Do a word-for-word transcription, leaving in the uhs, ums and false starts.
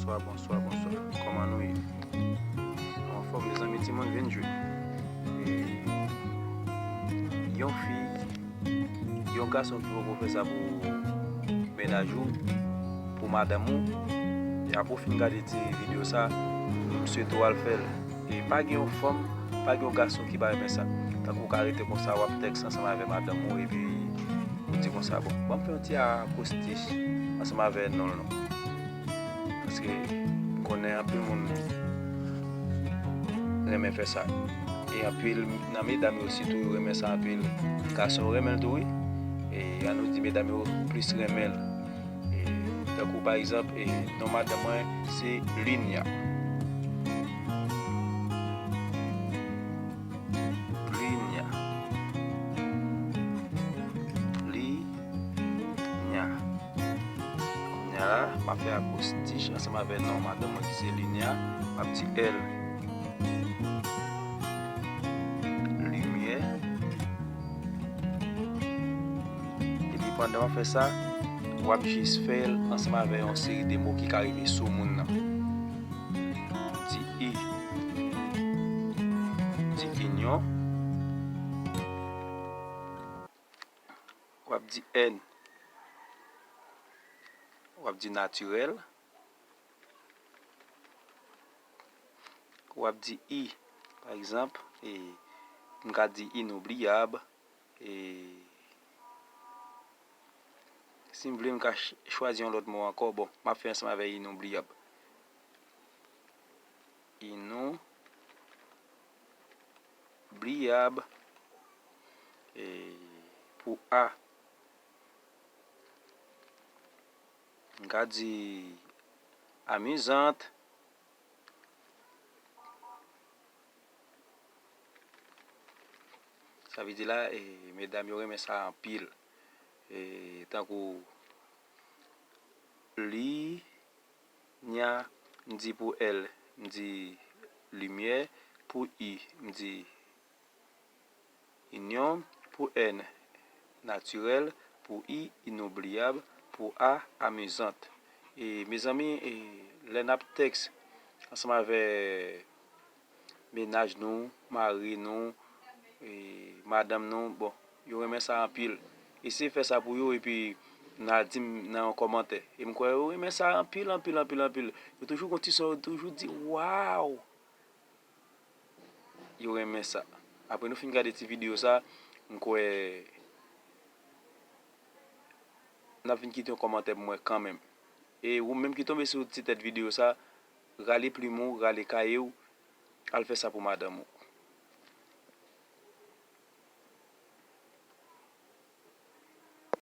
Bonswa, bonswa, bonswa. Kòman nou ye? Anfòm, mezanmi, timoun vin jwe. E, yon fi, yon gason ki poko fè sa pou mennaj ou, pou madanm ou, e apre w fin gade ti videyo sa, m swete w al fè l. E pa gen yon fanm, pa gen yon gason ki pa renmen sa. Tankou w ka rete konsa, w ap tèks ansanm avè madanm ou, epi ou di konsa, bon, ban m fè yon ti akosti ansanm avè non l non. Paske m konnen anpil moun renmen fè sa. E anpil nan medam yo sitou yo renmen sa anpil. Gason yo renmen l tou wi. E ann nou di medam yo plis renmen l. E tankou pa egzanp, e non madanm mwen se Linya. Linya. Linya. Kounye a la, m ap fè akosti ansanm avè non madanm mwen ki se Linya, m ap di L. Limyè. Epi pandan w ap fè sa, w ap jis fè l ansanm avè yon seri de mo ki ka rive sou moun nan. Di I. Di inyon. W ap di N. W ap di natirèl. W ap di I. Pa egzanp, e, m ka di inoubliyab. E, si m vle, m ka ch-, chwazi yon lòt mo ankò. Bon, m ap fè ansanm avè inoubliyab. Inoubliyab. E, pou A, m ka di amizant. Sa vle di la, e, medam yo renmen sa anpil. E, tankou Linya, m di pou L, m di limyè, pou I, m di inyon, pou N, natirèl, pou I, inoubliyab, pou A, amizant. E, mezanmi, e, lè n ap tèks ansanm avè mennaj nou, mari nou, e, madanm nou, bon, yo renmen sa anpil. Eseye fè sa pou yo, epi n a di m nan yon kòmantè. E m kwè yo renmen sa anpil, anpil, anpil, anpil. Yo toujou gon ti son, yo toujou di, waw! Yo renmen sa. Apre nou fin gade ti videyo sa, m kwè n ap vin kite yon kòmantè pou mwen kanmenm. E ou menm ki tonbe sou ti tèt videyo sa, rale plim ou, rale kaye w, al fè sa pou madanm ou.